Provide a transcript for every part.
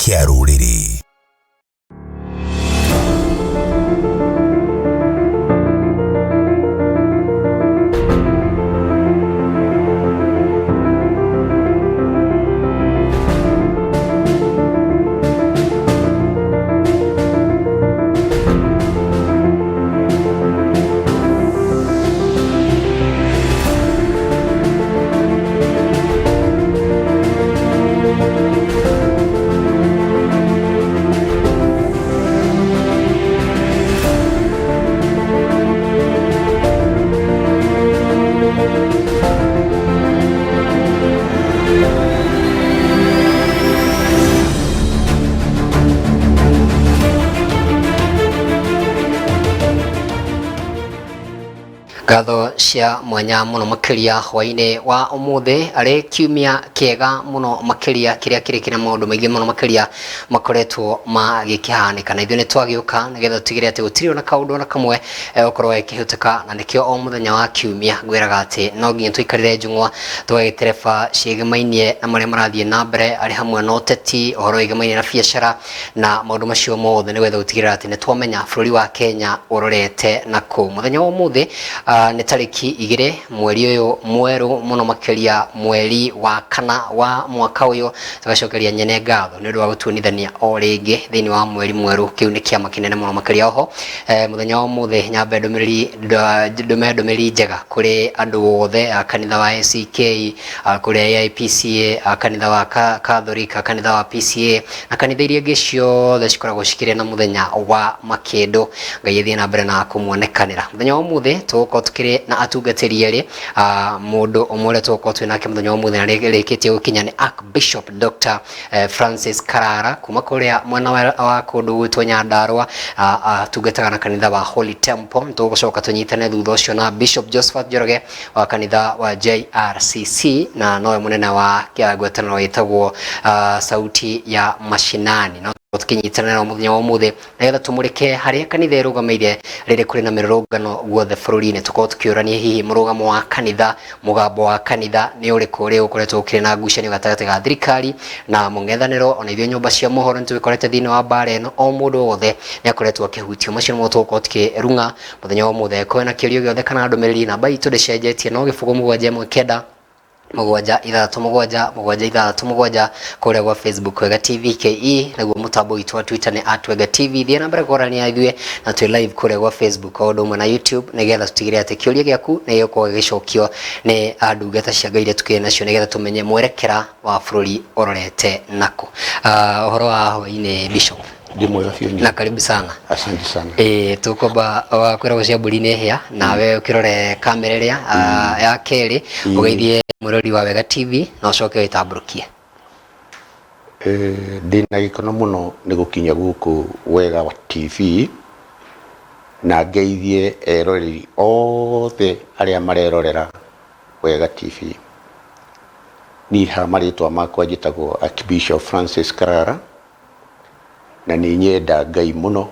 Kĩa rũrĩrĩ. Ngatho cia mwanya mũno makĩria hwainĩ wa ũmũthĩ arĩ kiumia kĩega mũno makĩria kĩrĩa kĩrĩ kĩna maũndũ maingĩ mũno makĩria makoretwo magĩkĩhanĩka, na ithuĩ nĩ twagĩũka nĩgetha tũtigĩrĩre atĩ gũtirĩ ona kaũndũ ona kamwe egũkorwo gagĩkĩhĩtũka, na nĩkĩo o mũthenya wa kiumia ngwĩraga atĩ no nginya tũikarĩre njũng'wa tũgagĩtereba ciĩgĩmainie na marĩa marathiĩ na mbere arĩ hamwe na ũteti, ũhoro wĩgĩmainie na biacara na maũndũ macio mothe nĩgetha gũtigĩrĩra atĩ nĩ twamenya bũrũri wa Kenya ũrorete na kũ. Mũthenya wa ũmũthĩ nĩ tarĩki 2 mweri ũyũ mwerũ mũno makĩria mweri wa kana wa mwaka ũyũ, tũgacokeria nyene ngatho nĩ ũndũ wa gũtuonithania o rĩngĩ thĩinĩ wa mweri mwerũ. Kĩu nĩ kĩama kĩnene mũno makĩria. Oho mũthenya wa ũmũthĩ nyambe ndũmĩrĩri ndũme ndũmĩrĩri njega kũrĩ andũ othe a kanitha wa ACK, kũrĩ AIPCA, a kanitha wa Catholic, a kanitha wa PCA na kanitha iria ingĩ ciothe cikoragwo cikĩrĩ na mũthenya wa makĩndũ. Ngai athiĩ na mbere na kũmuonekanĩra. Mũthenya wa ũmũthĩ tũgũkorwo tukĩrĩ na atungatĩri erĩ, mũndũ ũmwe ũrĩa tũgũkorwo twĩ nake mũthenya wa ũmũthĩ na rĩkĩtie gũkinya nĩ Archbishop Dr. Francis Karara kuma kũrĩa mwena wa kũndũ gwĩtwo Nyandarua, atungataga na kanitha wa Holy Temple. Tũgũcoka tũnyitane thutha ũcio na Bishop Josephat Njoroge wa kanitha wa JRCC na nowe mũnene wa ngwatanĩro ĩtagwo Sauti ya Mashinani. No tũkĩnyitana nao mũthenya wa ũmũthĩ nĩgetha tũmũrĩke harĩa kanitha ĩrũgamĩire rĩrĩa kũrĩ na mĩrũrũngano guothe bũrũri-inĩ, tũkorwo tũkĩũrania hihi mũrũgamo wa kanitha, mũgambo wa kanitha nĩ ũrĩkũ ũrĩa ũkoretwo ũkĩrĩ na ngucanio gatagatĩ ga thirikari na mũng'ethanĩro. Ona ithuĩ nyũmba cia mohoro nĩ tũgĩkorete thĩinĩ wa mbara ĩno, o mũndũ wothe nĩ akoretwo akĩhutio. Macio nĩmo tũgũkorwo tukĩrung'a mũthenya wa ũmũthĩ. Kwĩna kĩũria gĩothe kana ndũmĩrĩri, namba itũ ndĩcenjetie, no 0 7 1 9 7 6 7 7 6 7 kũrĩa gwa Facebook Wega TV KE, naguo mũtambo witũ wa Twitter nĩ at Wega TV. Thiĩ na mbere kũrania ithuĩ na twĩ live kũrĩa gwa Facebook o ũndũ ũmwe na YouTube, nĩgetha tũtigĩrĩre atĩ kĩũria gĩaku nĩ gĩgũkorwo gĩgĩcokio nĩ ndungata cia Ngai iria tũkĩrĩ nacio, nĩgetha tũmenye mwerekera wa bũrũri ũrorete nakũ. Ũhoro wa hwainĩ Bishop? Ndĩ mwega biũ. Na karibu sana. Asante sana. Ĩĩ, tũkwamba kwĩragwo cia mbũri nĩ hĩa, nawe ũkĩrore kamera ĩrĩa ya kerĩ, ũgeithie mwĩrori wa Wega TV na ũcoke wĩtambũrũkie. Ndĩ na gĩkeno mũno nĩ gũkinya gũkũ Wega wa TV na ngeithie eroreri othe arĩa marerorera Wega TV. Niĩ ha marĩtwa makwa njĩtagwo Archbishop Francis Karara, na nĩ nyenda Ngai mũno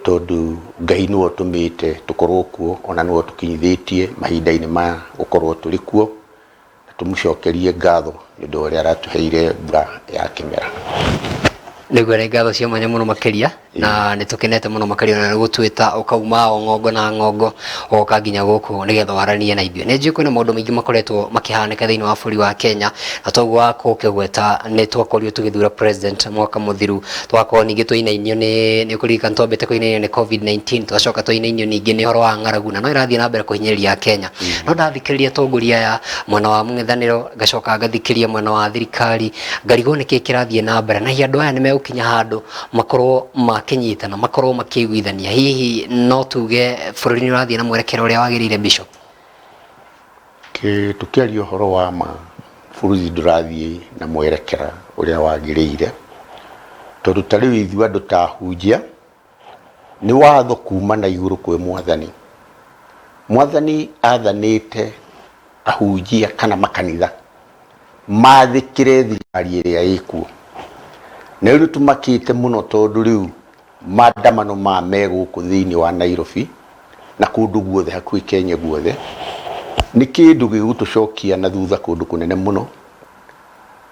tondũ Ngai nĩwe ũtũmĩte tũkorwo kuo ona nĩwe ũtũkinyithĩtie mahinda-inĩ maya gũkorwo tũrĩ kuo, na tũmũcokerie ngatho nĩ ũndũ wa ũrĩa aratũheire mbura ya kĩmera. Nĩguo, nĩ ngatho cia mwanya mũno makĩria na nĩ tũkenete mũno makĩria ona nĩ gũtwĩta ũkauma o ng'ongo na ng'ongo ũgoka nginya gũkũ nĩgetha waranie na ithuĩ. Nĩ njũĩ kwĩna maũndũ maingĩ makoretwo makĩhanĩka thĩinĩ wa bũrũri wa Kenya, na toguo wa gũkĩgweta nĩ twakorirwo tũgĩthura president mwaka mũthiru, twakorwo ningĩ twainainio nĩ nĩ ũkũririkana twambĩte kũinainio nĩ COVID-19, twacoka twainainio ningĩ nĩ ũhoro wa ng'aragu, na no ĩrathiĩ na mbere kũhinyĩrĩria Kenya. No ndathikĩrĩria atongoria aya mwena wa mũng'ethanĩro, ngacoka ngathikĩrĩria mwena wa thirikari, ngarigwo nĩkĩ kĩrathiĩ na mbere, na hihi andũ aya nĩ megũkinya handũ makorwo makĩnyitana, makorwo makĩiguithania? Hihi no tuge bũrũri nĩ ũrathiĩ na mwerekera ũrĩa wagĩrĩire, Bishop? Tũkĩaria ũhoro wa ma, bũrũri ndũrathiĩ na mwerekera ũrĩa wagĩrĩire, tondũ ta rĩu ithuĩ andũ ta ahunjia, nĩ watho kuma na igũrũ kwĩ mwathani. Mwathani athanĩte ahunjia kana makanitha mathĩkĩre thirikari ĩrĩa ĩkuo. Na rĩu nĩ tũmakĩte mũno tondũ rĩu maandamano maya me gũkũ thĩinĩ wa Nairobi na kũndũ guothe hakuhĩ Kenya guothe nĩ kĩndũ gĩgũtũcokia na thutha kũndũ kũnene mũno.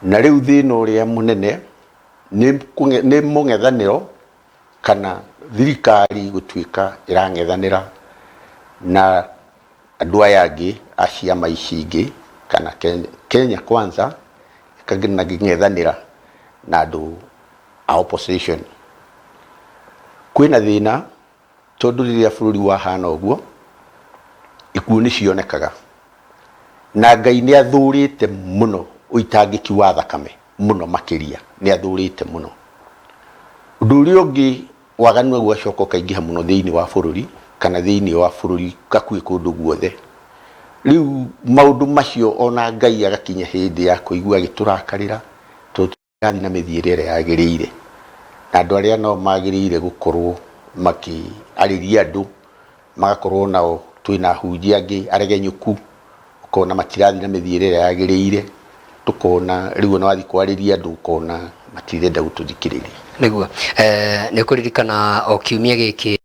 Na rĩu thĩna ũrĩa mũnene Nĩ mũng'ethanĩro kana thirikari gũtuĩka ĩrang'ethanĩra na andũ aya angĩ a ciama ici ingĩ kana Kenya Kwanza ĩkang'ethanĩra na andũ a opposition. Kwĩna thĩna tondũ rĩrĩa bũrũri wahana ũguo, ikuũ nĩ cionekaga. Na Ngai nĩ athũrĩte mũno ũitangĩki wa thakame mũno makĩria, nĩ athũrĩte mũno. Ũndũ ũrĩa ũngĩ, waganu naguo ũgacoka ũkaingĩha mũno thĩinĩ wa bũrũri, kana thĩinĩ wa bũrũri hakuhĩ kũndũ guothe. Rĩu maũndũ macio ona Ngai agakinya hĩndĩ ya kũigua agĩtũrakarĩra, tondũ ĩrathiĩ na mĩthiĩre ĩrĩa yagĩrĩire, na andũ arĩa nao magĩrĩire gũkorwo makĩarĩria andũ magakorwo nao twĩna ahunjia angĩ aregenyũku, ũkona matirathiĩ na mĩthiĩre ĩrĩa yagĩrĩire, tũkona rĩu ona wathiĩ kwarĩria andũ ũkona matirenda gũtũthikĩrĩria. Nĩguo nĩ ũkũririkana o kiumia gĩkĩ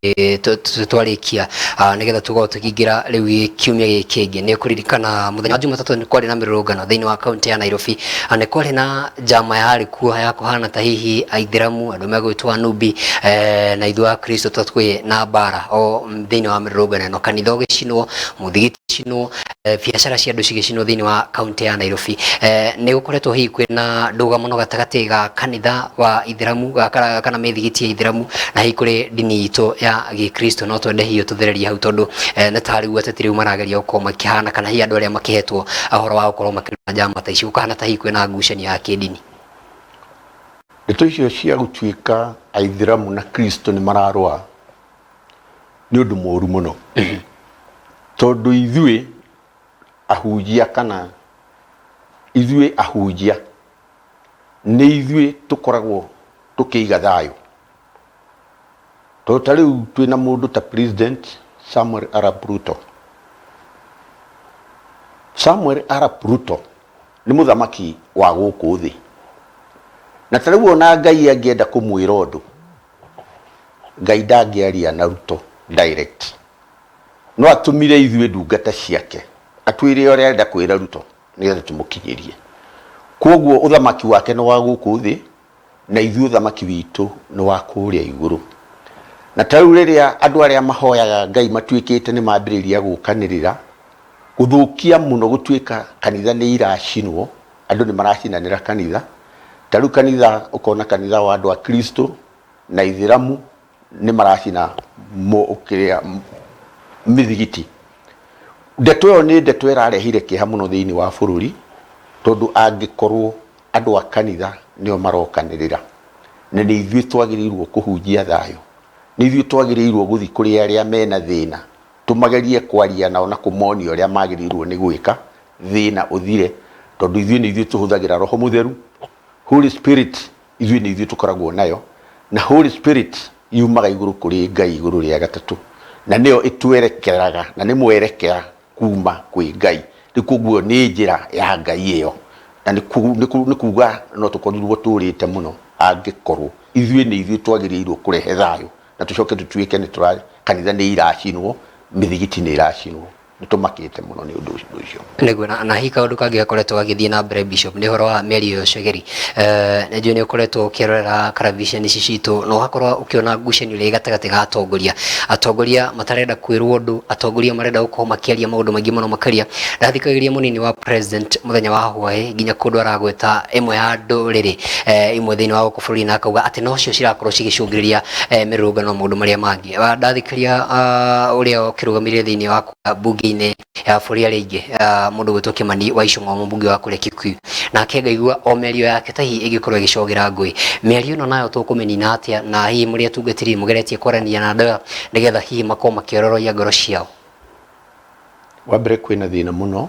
twarĩkia nĩgetha tũkorwo tũkĩingĩra rĩu kiumia gĩkĩ kĩngĩ, nĩ ũkũririkana mũthenya wa Jumatatũ nĩ kwarĩ na mĩrũrũngano thĩinĩ wa kaunti ya Nairobi. Nĩ kwarĩ na njama yarĩ kuo ya kũhana ta hihi aithĩramu andũ megwĩtwo anubi na ithuĩ akristo twĩ na mbara o thĩinĩ wa mĩrũrũngano ĩno, kanitha ũgĩcinwo, mũthigiti ũgĩcinwo, biacara cia andũ cigĩcinwo thĩinĩ wa kaunti ya Nairobi. Nĩ gũkoretwo hihi kwĩna ndũgamano gatagatĩ ga kanitha wa ithĩramu kana mĩthigiti ya ithĩramu na hihi kũrĩ ndini itũ ya gĩkristo. No twende hihi ũtũthererie hau tondũ nĩ ta rĩu ateti rĩu marageria gũkorwo makĩhana kana hihi andũ arĩa makĩhetwo ũhoro wa gũkorwo makĩruta njama ta ici gũkahana ta hihi kwĩna ngucanio ya kĩndini. Ndeto icio cia gũtuĩka aithĩramu na kristo nĩ mararũa nĩ ũndũ mũru mũno, tondũ ithuĩ ahunjia kana ithuĩ ahunjia nĩ ithuĩ tũkoragwo tũkĩiga thayũ. Tondũ ta rĩu twĩna mũndũ ta President Samuel Arap Ruto. Samuel Arap Ruto nĩ mũthamaki wa gũkũ thĩ. Na ta rĩu ona Ngai angĩenda kũmwĩra ũndũ, Ngai ndangĩaria na Ruto direct. No atũmire ithuĩ ndungata ciake atwĩre ũrĩa arenda kwĩra Ruto nĩgetha tũmũkinyĩrie. Kwoguo ũthamaki wake nĩ wa gũkũ thĩ na ithuĩ ũthamaki witũ nĩ wa kũrĩa igũrũ. Na ta rĩu rĩrĩa andũ arĩa mahoyaga Ngai matuĩkĩte nĩ mambĩrĩria gũkanĩrĩra, gũthũkia mũno gũtuĩka kanitha nĩ iracinwo, andũ nĩ maracinanĩra kanitha. Ta rĩu kanitha ũkona kanitha wa andũ a Kristo na Ithĩramu nĩ maracina kĩrĩa mĩthigiti. Ndeto ĩyo nĩ ndeto ĩrarehire kĩeha mũno thĩinĩ wa bũrũri, tondũ angĩkorwo andũ a kanitha nĩo marokanĩrĩra, na nĩ ithuĩ twagĩrĩirwo kũhunjia thayũ, nĩ ithuĩ twagĩrĩirwo gũthiĩ kũrĩ arĩa mena thĩna, tũmagerie kwaria nao na kũmonia ũrĩa magĩrĩirwo nĩ gwĩka thĩna ũthire, tondũ ithuĩ nĩ ithuĩ tũhũthagĩra Roho Mũtheru, Holy Spirit, ithuĩ nĩ ithuĩ tũkoragwo nayo, na Holy Spirit yumaga igũrũ kũrĩ Ngai igũrũ rĩa gatatũ, na nĩyo ĩtwerekeraga na nĩ mwerekera kuma kwĩ Ngai. Rĩu koguo nĩ njĩra ya Ngai ĩyo, na nĩ kuga no tũkorirwo tũrĩte mũno angĩkorwo ithuĩ nĩ ithuĩ twagĩrĩirwo kũrehe thayũ na tũcoke tũtuĩke nĩ tũra kanitha nĩ iracinwo, mĩthigiti nĩ iracinwo. Nĩ tũmakĩte mũno nĩ ũndũ ũcio. Nĩguo, na hihi kaũndũ kangĩ gakoretwo gagĩthiĩ na mbere Bishop nĩ ũhoro wa mĩario ya ũcegeri. Nĩ njũĩ nĩ ũkoretwo ũkĩrorera karabiceni ici citũ na ũgakorwo ũkĩona ngucanio ĩrĩa ĩ gatagatĩ ga atongoria. Atongoria matarenda kwĩrwo ũndũ, atongoria marenda gũkorwo makĩaria maũndũ maingĩ mũno makĩria. Ndathikagĩrĩria mũnini wa president mũthenya wa hwaĩ nginya kũndũ aragweta ĩmwe ya ndũrĩrĩ imwe thĩinĩ wa gũkũ bũrũri na akauga atĩ nocio cirakorwo cigĩcũngĩrĩria mĩrũrũngano na maũndũ marĩa mangĩ. Ndathikĩrĩria ũrĩa ũkĩrũgamĩrĩire thĩinĩ wa mbunge-inĩ ya bũrũri arĩa aingĩ, mũndũ ũgwĩtwo Kĩmani wa Ichung'wa, mũmbunge wa kũrĩa Kikuyu, nake ngaigua o mĩario yake ta hihi ĩngĩkorwo ĩgĩcogera ngũĩ. Mĩario ĩno nayo tũkũmĩnina atĩa, na hihi mũrĩ atungatĩri mũgeretie kwaranĩria na andũ aya nĩgetha hihi makorwo makĩororoia ngoro ciao? Wa mbere kwĩna thĩna mũno,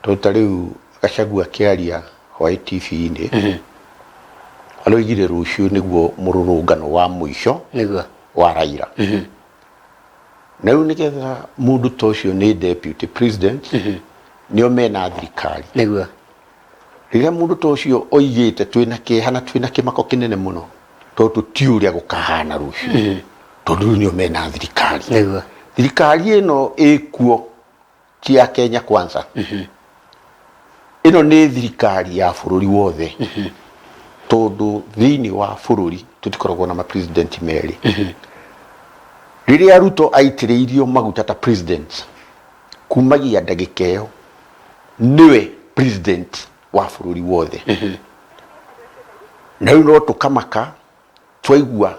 tondũ ta rĩu Gachagua akĩaria Hwaĩ TV-inĩ, aroigire rũciũ nĩguo mũrũrũngano wa mũico wa Raila. Na rĩu nĩgetha mũndũ ta ũcio nĩ deputy president, nĩo mena thirikari. Rĩrĩa mũndũ ta ũcio oigĩte twĩna kĩeha na twĩna kĩmako kĩnene mũno, tondũ tũtiũĩ ũrĩa gũkahana rũciũ, tondũ rĩu nĩo mena thirikari. Thirikari ĩno ĩkuo ti ya Kenya Kwanza. Ĩno nĩ thirikari ya bũrũri wothe. Tondũ thĩinĩ wa bũrũri tũtikoragwo na ma president merĩ. Rĩrĩa Ruto aitĩrĩirio maguta ta president, kumagia ndagĩka ĩyo nĩwe president wa bũrũri wothe. Na rĩu no tũkamaka twaigua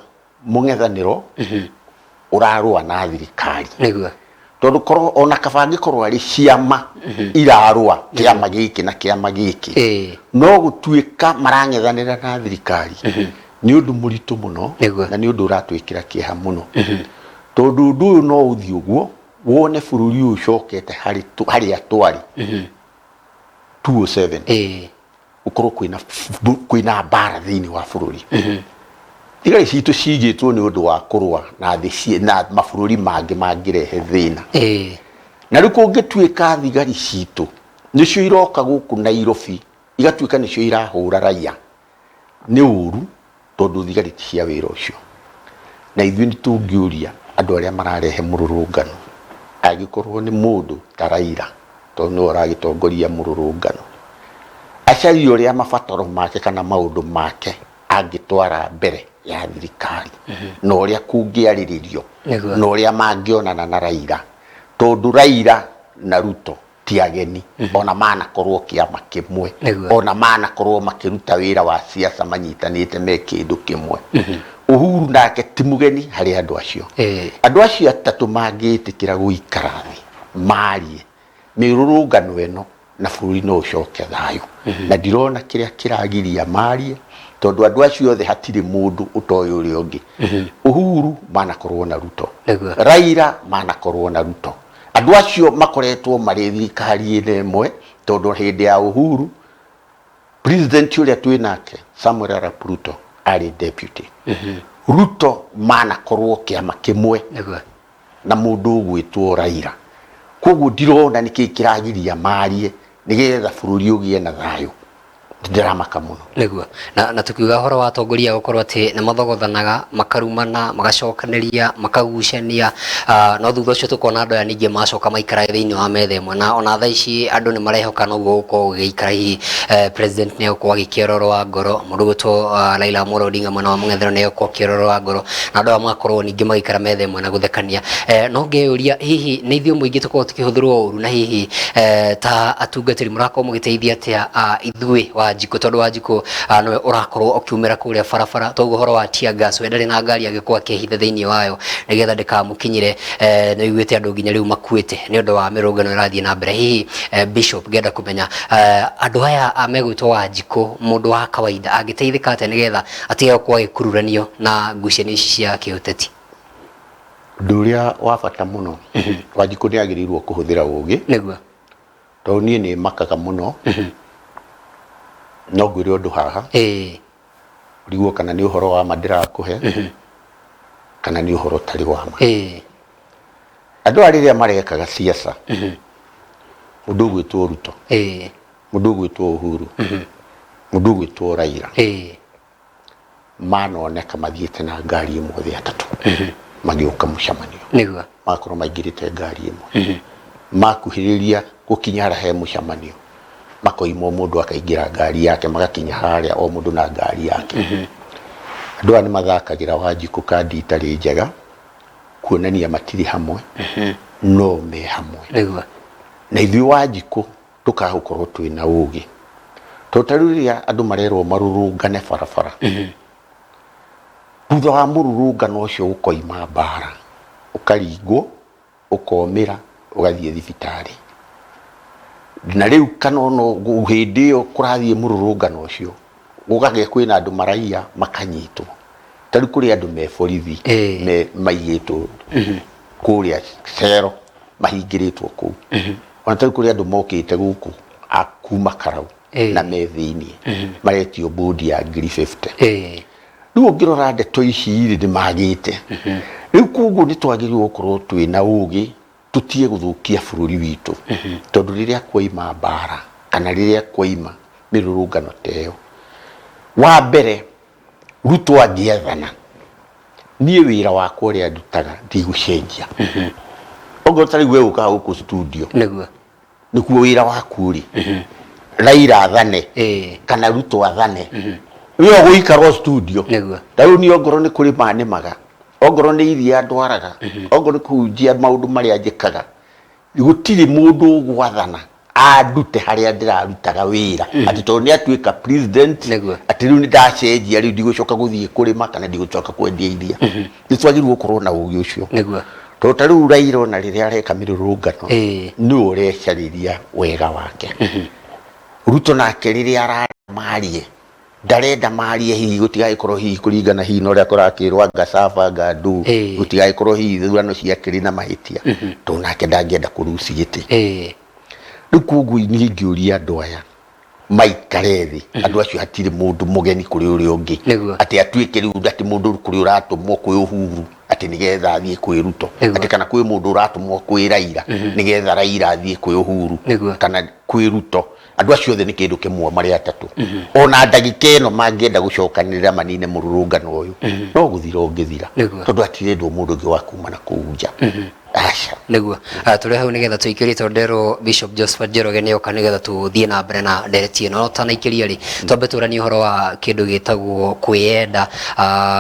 mũng'ethanĩro ũrarũa na thirikari. Nĩguo. Tondũ korwo ona kaba angĩkorwo arĩ ciama irarũa, kĩama gĩkĩ na kĩama gĩkĩ, no gũtuĩka marang'ethanĩra na thirikari nĩ ũndũ mũritũ mũno. Nĩguo. Na nĩ ũndũ ũratwĩkĩra kĩeha mũno, tondũ ũndũ ũyũ no ũthiĩ ũguo wone bũrũri ũyũ ũcokete harĩ harĩa twarĩ 207, gũkorwo kwĩna mbara thĩinĩ wa bũrũri. Thigari citũ cigĩtwo nĩ ũndũ wa kũrũa na thĩ na mabũrũri mangĩ mangĩrehe thĩna. Na rĩu kũngĩtuĩka thigari citũ nĩcio iroka gũkũ Nairobi igatuĩka nĩcio irahũra raia, nĩ ũru, tondũ thigari ti cia wĩra ũcio. Na ithuĩ nĩ tũngĩũria andũ arĩa mararehe mũrũrũngano, angĩkorwo nĩ mũndũ ta Raila, tondũ nĩwe ũragĩtongoria mũrũrũngano, acarie ũrĩa mabataro make kana maũndũ make angĩtwara mbere ya thirikari, na ũrĩa kũngĩarĩrĩrio, na ũrĩa mangĩonana na Raila, tondũ Raila na Ruto ti ageni, ona manakorwo kĩama kĩmwe, ona manakorwo makĩruta wĩra wa siasa manyitanĩte me kĩndũ kĩmwe. Uhuru nake ti mũgeni harĩ andũ acio. Andũ acio atatũ mangĩtĩkĩra gũikara thĩ marie mĩrũrũngano ĩno, na bũrũri no ũcoke thayũ. Na ndirona kĩrĩa kĩragiria marie, tondũ andũ acio othe hatirĩ mũndũ ũtoĩ ũrĩa ũngĩ. Uhuru manakorwo na Ruto, Raila manakorwo na Ruto. Andũ acio makoretwo marĩ thirikari-inĩ ĩmwe, tondũ hĩndĩ ya Uhuru president ũrĩa twĩ nake Samuel Arap Ruto arĩ deputy. Ruto manakorwo kĩama kĩmwe na mũndũ ũgwĩtwo Raila. Koguo ndirona nĩkĩ kĩragiria marie nĩgetha bũrũri ũgĩe na thayũ. Ndĩramaka mũno. Nĩguo. Na tukiuga ũhoro wa atongoria gũkorwo atĩ nĩ mathogothanaga, makarumana, magacokanĩria, makagucania, no thutha ũcio tũkona andũ aya ningĩ macoka maikara thĩinĩ wa metha ĩmwe. Na ona thaa ici andũ nĩ marehoka noguo gũkorwo gũgĩikara, hihi president nĩ egũkorwo agĩkĩororoa ngoro, mũndũ ũgwĩtwo Raila Amolo Odinga mwena wa mũng'ethanĩro nĩ egũkorwo akĩororoa ngoro, na andũ aya magakorwo ningĩ magĩikara metha ĩmwe na gũthekania. No ngeyũria hihi nĩ ithuĩ mũingĩ tũkoragwo tũkĩhũthĩrwo ũru, na hihi ta atungatĩri mũrakorwo mũgĩteithia atĩa ithuĩ Wanjikũ, tondũ Wanjikũ nĩwe ũrakorwo ũkiumĩra kũrĩa barabara, toguo ũhoro wa tear gas, we ndarĩ na ngari angĩkorwo akĩhitha thĩinĩ wayo nĩgetha ndĩkamũkinyĩre. Nĩ ũiguĩte andũ nginya rĩu makuĩte nĩ ũndũ wa mĩrũngano ĩrathiĩ na mbere. Hihi Bishop, ngenda kũmenya andũ aya megwĩtwo Wanjikũ, mũndũ wa kawaida angĩteithĩka atĩa nĩgetha atige gũkorwo agĩkururanio na ngucanio ici cia kĩũteti? Ũndũ ũrĩa wa bata mũno, Wanjikũ nĩ agĩrĩirwo kũhũthĩra ũgĩ. Tondũ niĩ nĩ makaga mũno. No ngwĩre ũndũ haha, ũrigwo kana nĩ ũhoro wa ma ndĩrakũhe kana nĩ ũhoro ũtarĩ wa ma. Andũ aya rĩrĩa marekaga siasa, mũndũ ũgwĩtwo Ruto, mũndũ ũgwĩtwo Uhuru, mũndũ ũgwĩtwo Raila, manoneka mathiĩte na ngari ĩmwe othe atatũ magĩũka mũcemanio. Magakorwo maingĩrĩte ngari ĩmwe, makuhĩrĩria gũkinya harĩa he mũcemanio, makoima o mũndũ akaingĩra ngari yake, magakinya harĩa o mũndũ na ngari yake. Andũ aya nĩ mathakagĩra Wanjikũ kandi itarĩ njega, kuonania matirĩ hamwe no me hamwe. Na ithuĩ Wanjikũ tũkaga gũkorwo twĩna ũgĩ, tondũ ta rĩu rĩrĩa andũ marerwo marũrũngane barabara, thutha wa mũrũrũngano ũcio gũkoima mbara, ũkaringwo, ũkomĩra, ũgathiĩ thibitarĩ. Na rĩu kana ona hĩndĩ ĩyo kũrathiĩ mũrũrũngano ũcio, gũkagĩa kwĩna andũ maraiya makanyitwo. Ta rĩu kũrĩ andũ me borithi me maigĩtwo kũrĩa cero, mahingĩrĩtwo kũu. Ona ta rĩu kũrĩ andũ mokĩte gũkũ a kuma Karau na me thĩiniĩ, maretio bũndi ya 50,000. Rĩu ũngĩrora ndeto ici rĩ, nĩ magĩte. Rĩu koguo nĩ twagĩrĩirwo gũkorwo twĩna ũgĩ, tũtige gũthũkia bũrũri witũ, tondũ rĩrĩa kwaima mbara kana rĩrĩa kwaima mĩrũrũngano ta ĩyo, wa mbere Ruto angĩathana, niĩ wĩra wakwa ũrĩa ndutaga ndigũcenjia. Okorwo ta rĩu we ũkaga gũkũ studio, nĩkuo wĩra waku ũrĩ, Raila athane kana Ruto athane. We ũgũikara o studio. Nĩguo. Ta rĩu niĩ ongorwo nĩ kũrĩma nĩmaga, ongorwo nĩ iria ndwaraga, ongorwo nĩ kũhunjia maũndũ marĩa njĩkaga, gũtirĩ mũndũ ũgwathana andute harĩa ndĩrarutaga wĩra atĩ tondũ nĩ atuĩka president. Nĩguo. Atĩ rĩu nĩ ndacenjia, rĩu ndigũcoka gũthiĩ kũrĩma kana ndigũcoka kwendia iria. Nĩ twagĩrĩirwo gũkorwo na ũgĩ ũcio. Tondũ ta rĩu Raila ona rĩrĩa areka mĩrũrũngano, nĩwe ũrecarĩria wega wake. Ruto nake rĩrĩa ararenda marie, ndarenda marie hihi gũtigagĩkorwo hihi kũringana hihi na ũrĩa kũrakĩrwo anga Sava anga ndũ, gũtigagĩkorwo hihi ithurano ciakĩrĩ na mahĩtia, tondũ nake ndangĩenda kũruci gĩtĩ. Rĩu koguo niĩ ingĩũria andũ aya maikare thĩ, andũ acio hatirĩ mũndũ mũgeni kũrĩ ũrĩa ũngĩ. Atĩ atuĩke rĩu atĩ mũndũ kũrĩ ũratũmwo kwĩ Uhuru atĩ nĩgetha athiĩ kwĩ Ruto, atĩ kana kwĩ mũndũ ũratũmwo kwĩ Raila nĩgetha Raila athiĩ kwĩ Uhuru kana kwĩ Ruto. Andũ acio othe nĩ kĩndũ kĩmwe marĩ atatũ. Ona ndagĩka ĩno mangĩenda gũcokanĩrĩra manine mũrũrũngano ũyũ, no gũthira ũngĩthira, tondũ hatirendwo mũndũ ũngĩ wa kuma na kũu nja. Aca. Nĩguo. Tũrĩ hau nĩgetha tũikĩrie, tondũ nderwo Bishop Josephat Njoroge nĩ oka nĩgetha tũthiĩ na mbere na ndereti ĩno. No tũtanaikĩria rĩ, twambe tũranie ũhoro wa kĩndũ gĩtagwo kwĩyenda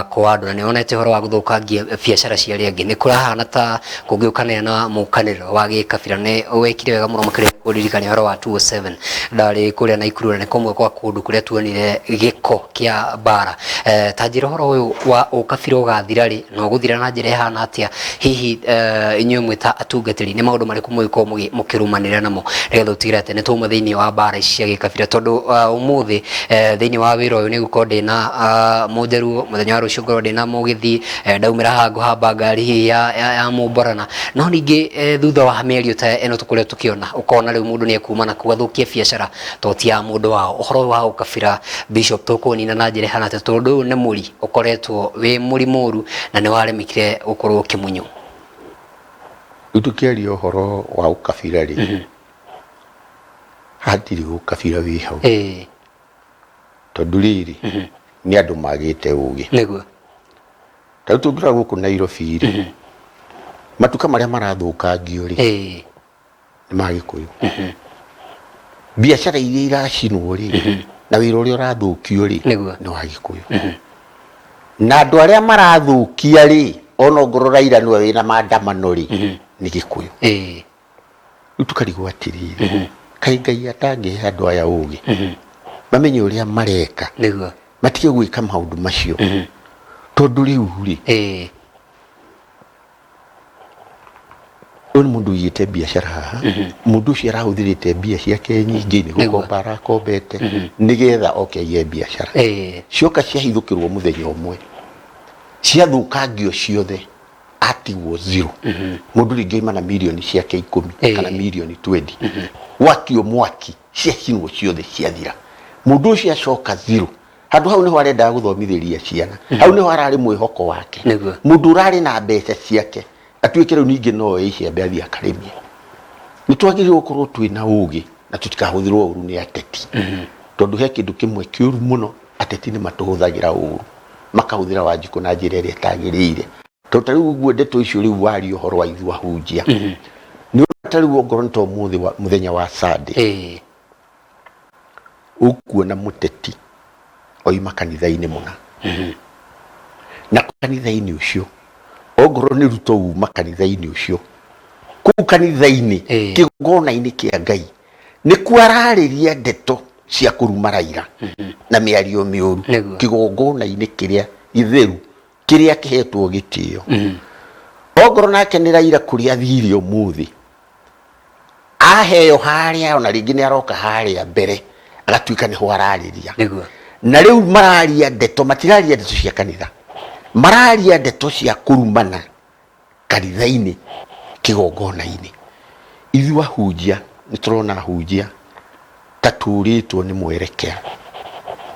kwa andũ, na nĩ wonete ũhoro wa gũthũkangia biacara cia arĩa angĩ. Nĩ kũrahana ta kũngĩũkanĩra na mũkanĩrĩro wa gĩkabira. Nĩ wekire wega mũno makĩria kũririkania ũhoro wa 207. Ndarĩ kũrĩa Naikuru na nĩ kũmwe kwa kũndũ kũrĩa tuonire gĩko kĩa mbara. Ta njĩra ũhoro ũyũ wa ũkabira ũgathira rĩ, na ũgũthira na njĩra ĩhana atĩa? Hihi inyuĩ mwĩ ta atungatĩri nĩ maũndũ marĩkũ mũgĩkorwo mũkĩrũmanĩrĩra namo nĩgetha ũtigĩrĩre atĩ nĩ twauma thĩinĩ wa mbara ici cia gĩkabira? Tondũ ũmũthĩ thĩinĩ wa wĩra ũyũ nĩ ngũkorwo ndĩna mũnjaruo, mũthenya wa rũciũ ngorwo ndĩna mũgĩthii, ndaumĩra haha ngũhamba ngari hihi ya mũmborana. No ningĩ thutha wa mĩario ta ĩno tũkoretwo tũkĩona, ũkona rĩu mũndũ nĩ ekuma na kũu athũkie biacara to ti ya mũndũ wao. Ũhoro ũyũ wa ũkabira, Bishop, tũkũũnina na njĩra ĩhana atĩa? Tondũ ũyũ nĩ mũri ũkoretwo wĩ mũri mũru na nĩ waremekire gũkorwo ũkĩmunywo. Rĩu tũkĩaria ũhoro wa ũkabira rĩ, hatirĩ ũkabira wĩ hau. Tondũ rĩrĩ, nĩ andũ magĩte ũgĩ. Ta rĩu tũngĩrora gũkũ Nairobi rĩ, matuka marĩa marathũkangio rĩ, nĩ ma Gĩkũyũ. Biacara iria iracinwo rĩ, na wĩra ũrĩa ũrathũkio rĩ, nĩ wa Gĩkũyũ. Na andũ arĩa marathũkia rĩ, ona ongorwo Raila nĩwe wĩna maandamano rĩ, nĩ Gĩkũyũ. Rĩu tũkarigwo atĩrĩrĩ, kaĩ Ngai atangĩhe andũ aya ũgĩ, mamenye ũrĩa mareka, matige gwĩka maũndũ macio, tondũ rĩu rĩ, ũyũ nĩ mũndũ ũigĩte biacara haha, mũndũ ũcio arahũthĩrĩte mbia ciake nyingĩ, nĩ gũkomba arakombete nĩgetha oke aige biacara. Cioka ciahithũkĩrwo mũthenya ũmwe, ciathũkangio ciothe, atigwo zero. Mũndũ rĩngĩ oima na mirioni ciake 10 kana mirioni 20, gwakio mwaki ciacinwo ciothe ciathira, mũndũ ũcio acoka zero. Handũ hau nĩho arendaga gũthomithĩria ciana, hau nĩho ararĩ mwĩhoko wake. Mũndũ ũrarĩ na mbeca ciake atuĩke rĩu ningĩ no oe icembe athiĩ akarĩmie. Nĩ twagĩrĩirwo gũkorwo twĩna ũgĩ na tũtikahũthĩrwo ũru nĩ ateti, tondũ he kĩndũ kĩmwe kĩũru mũno, ateti nĩ matũhũthagĩra ũru, makahũthĩra Wanjikũ na njĩra ĩrĩa ĩtagĩrĩire. Tondũ ta rĩu ũguo ndeto icio rĩu waria ũhoro wa ithuĩ ahunjia, nĩ ũrona ta rĩu ongorwo nĩ ta ũmũthĩ mũthenya wa Sunday, ũkuona mũteti oima kanitha-inĩ mũna, na kanitha-inĩ ũcio ongorwo nĩ Ruto uma kanitha-inĩ ũcio, kũu kanitha-inĩ kĩgongona-inĩ kĩa Ngai nĩkuo ararĩria ndeto cia kũruma Raila na mĩario mĩũru, kĩgongona-inĩ kĩrĩa gĩtheru kĩrĩa kĩhetwo gĩtĩo. Ongorwo nake nĩ Raila kũrĩa athire ũmũthĩ, aheo harĩa, ona rĩngĩ nĩ aroka harĩa mbere agatuĩka nĩho ararĩria. Na rĩu mararia ndeto, matiraria ndeto cia kanitha, mararia ndeto cia kũrumana kanitha-inĩ, kĩgongona-inĩ. Ithuĩ ahunjia nĩ tũrona ahunjia ta tũrĩtwo nĩ mwerekera.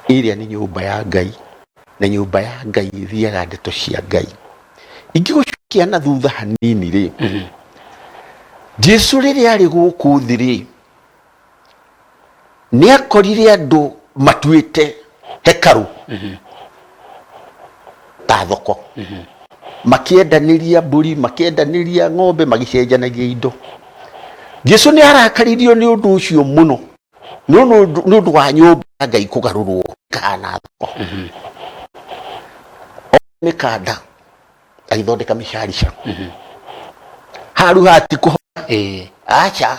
Ĩrĩa nĩ nyũmba ya Ngai, na nyũmba ya Ngai ĩthiaga ndeto cia Ngai. Ingĩgũcokia na thutha hanini rĩ, Jesu rĩrĩa arĩ gũkũ thĩ rĩ, nĩ akorire andũ matuĩte hekarũ ta thoko, makĩendanĩria mbũri, makĩendanĩria ng'ombe, magĩcenjanagia indo. Jesu nĩ arakaririo nĩ ũndũ ũcio mũno. No nĩ ũndũ wa nyũmba ya Ngai kũgarũrwo kana thoko, mĩkanda agĩthondeka mĩcarica haru hati kũho. Aca,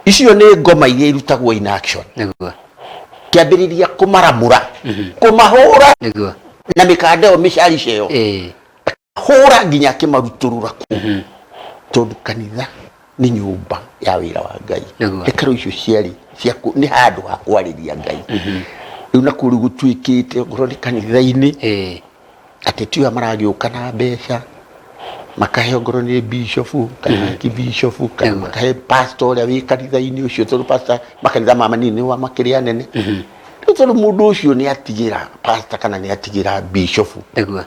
icio nĩ ngoma iria irutagwo in action. Kĩambĩrĩria kũmaramũra, kũmahũra na mĩkanda ĩyo, mĩcarica ĩyo, hũra nginya akĩmarutũrũra kũu, tondũ kanitha nĩ nyũmba ya wĩra wa Ngai. Hekarũ icio ciarĩ cia nĩ handũ ha kwarĩria Ngai. Rĩu nakuo rĩu gũtuĩkĩte ongorwo nĩ kanitha-inĩ, ateti aya maragĩũka na mbeca makahe, ongorwo nĩ bishofu kana archbishop, kana makahe pastor ũrĩa wĩ kanitha-inĩ ũcio, tondũ pastor makanitha ma manini nĩ makĩrĩ anene. Rĩu tondũ mũndũ ũcio nĩ atigĩra pastor kana nĩ atigĩra bishofu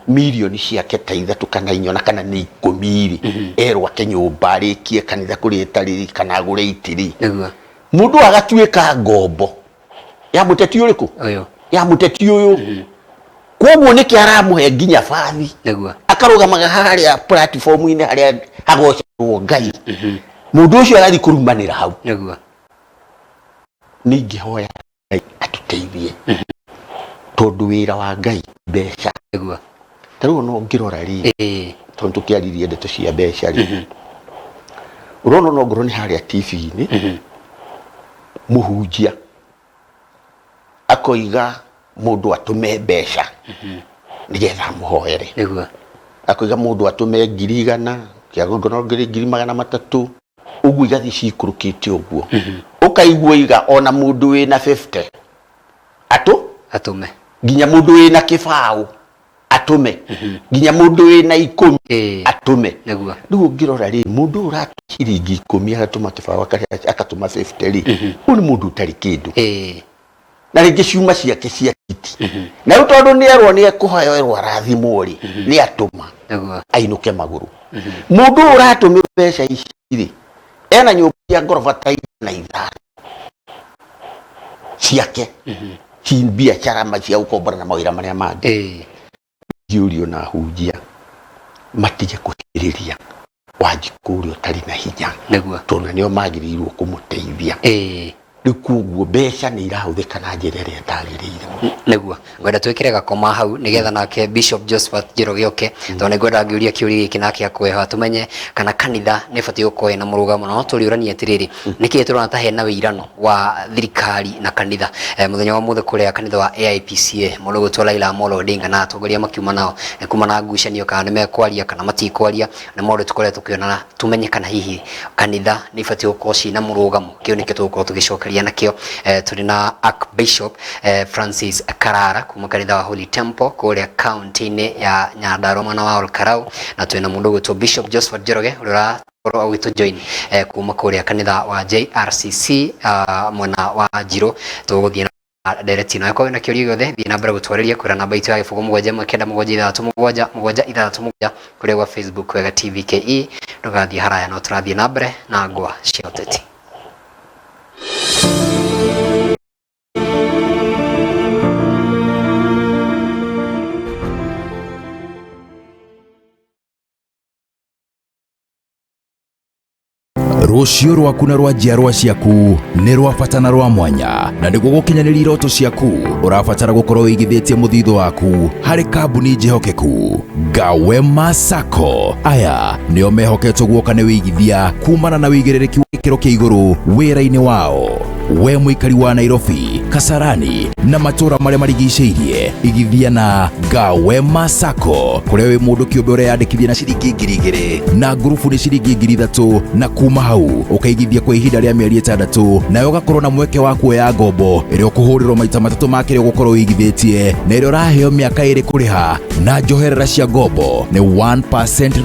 mirioni ciake ta 3 kana 4 ona kana nĩ 10 rĩ, erwo ake nyũmba, arĩkie kanitha kũrĩa ĩtarĩ, kana agũre itĩ rĩ, mũndũ agatuĩka ngombo ya mũteti ũrĩkũ? Ũyũ. Ya mũteti ũyũ. Koguo nĩkĩ aramũhe nginya bathi, akarũgamaga harĩa platform-inĩ harĩa hagocagwo Ngai, mũndũ ũcio agathiĩ kũrumanĩra hau. Nĩ ingĩhoya Ngai atũteithie, tondũ wĩra wa Ngai mbeca. Ta rĩu ona ũngĩrora rĩ, tondũ tũkĩaririe ndeto cia mbeca rĩ, ũrona ona ongorwo nĩ harĩa TV-inĩ, mũhunjia akoiga mũndũ atũme mbeca nĩgetha amũhoere. Akoiga mũndũ atũme 100,000, kĩagongorwo 300,000, ũguo igathiĩ ciikũrũkĩte ũguo. Ũkaigua iga ona mũndũ wĩna 50 atũ Atũme. Nginya mũndũ wĩna 20 atũme, nginya mũndũ wĩna 10 atũme. Rĩu ũngĩrora rĩ, mũndũ ũyũ ũratũma ciringi 10, agatũma 20, agatũma 50 rĩ, ũyũ nĩ mũndũ ũtarĩ kĩndũ, na rĩngĩ ciuma ciake cia titi. Na rĩu tondũ nĩ erwo nĩ ekũhoerwo arathimwo rĩ, nĩ atũma ainũke magũrũ. Mũndũ ũyũ ũratũmĩrwo mbeca ici rĩ, ena nyũmba cia ngoroba ta 105 ciake, ci biacara ma cia gũkombora na mawĩra marĩa mangĩ. Ngĩũrio na hunjia matige kũhĩrĩria Wanjikũ ũrĩa ũtarĩ na hinya, tondũ nĩo magĩrĩirwo kũmũteithia. Rĩu koguo mbeca nĩ irahũthĩka na njĩra ĩrĩa ĩtagĩrĩire. Nĩguo ngwenda twĩkĩre gakoma hau nĩgetha nake Bishop Josephat Njoroge oke, tondũ nĩngwenda ngĩũria kĩũria gĩkĩ nake akweha, tũmenye kana kanitha nĩ ĩbatiĩ gũkorwo ĩna mũrũgamo. Na no tũrĩũrania atĩrĩrĩ, nĩkĩĩ tũrona ta hena wĩirano wa thirikari na kanitha? Mũthenya wa ũmũthĩ kũrĩa kanitha wa AIPCA, mũndũ ũgwĩtwo Raila Amolo Odinga na atongoria makiuma nao nĩ kuma na ngucanio kana nĩ mekwaria kana matikwaria. Nĩ maũndũ tũkoretwo tũkĩona, tũmenye kana hihi kanitha nĩ ibatiĩ gũkorwo ciĩna mũrũgamo. Kĩu nĩkĩo tũgũkorwo tũgĩcokeria nakĩo. Tũrĩ na Archbishop Francis Karara kuma kanitha wa Holy Temple kũrĩa kaunti-inĩ ya Nyandarua mwena wa Olkarau, na twĩna mũndũ ũgwĩtwo Bishop Josephat Njoroge ũrĩa ũrakorwo agĩtũ join kuma kũrĩa kanitha wa JRCC, mwena wa Njirũ. Tũgũthiĩ na ndereti ĩno. Akorwo wĩna kĩũria gĩothe, thiĩ na mbere gũtwarĩria kwĩra namba itũ ya 071967777 kũrĩa gwa Facebook Wega TV KE. Ndũgathiĩ haraya, no tũrathiĩ na mbere na ngwa cia ũteti. Rũciũ rwaku na rwa njiarwa ciaku nĩ rwa bata na rwa mwanya, na nĩguo gũkinyanĩria iroto ciaku ũrabatara gũkorwo wĩigithĩtie mũthithũ waku harĩ kambuni njĩhokeku. Gawema Sacco aya nĩo mehoketwo guoka nĩ wĩigithia kumana na wĩigĩrĩrĩki wa gĩkĩro kĩa igũrũ wĩra-inĩ wao. We mũikari wa Nairobi, Kasarani na matũũra marĩa marigicĩirie, igithia na Gawema Sacco kũrĩa wĩ mũndũ kĩũmbe ũreyandĩkithia na ciringi 2000 na ngurubu nĩ ciringi 3000, na kuma hau ũkaigithia kwa ihinda rĩa mĩeri 6, nawe ũgakorwo na mweke wa kuoya ngombo ĩrĩa ũkũhũrĩrwo maita matatũ ma kĩrĩa ũgũkorwo ũigithĩtie, na ĩrĩa ũraheo mĩaka 2 kũrĩha, na njoherera cia ngombo nĩ 1%.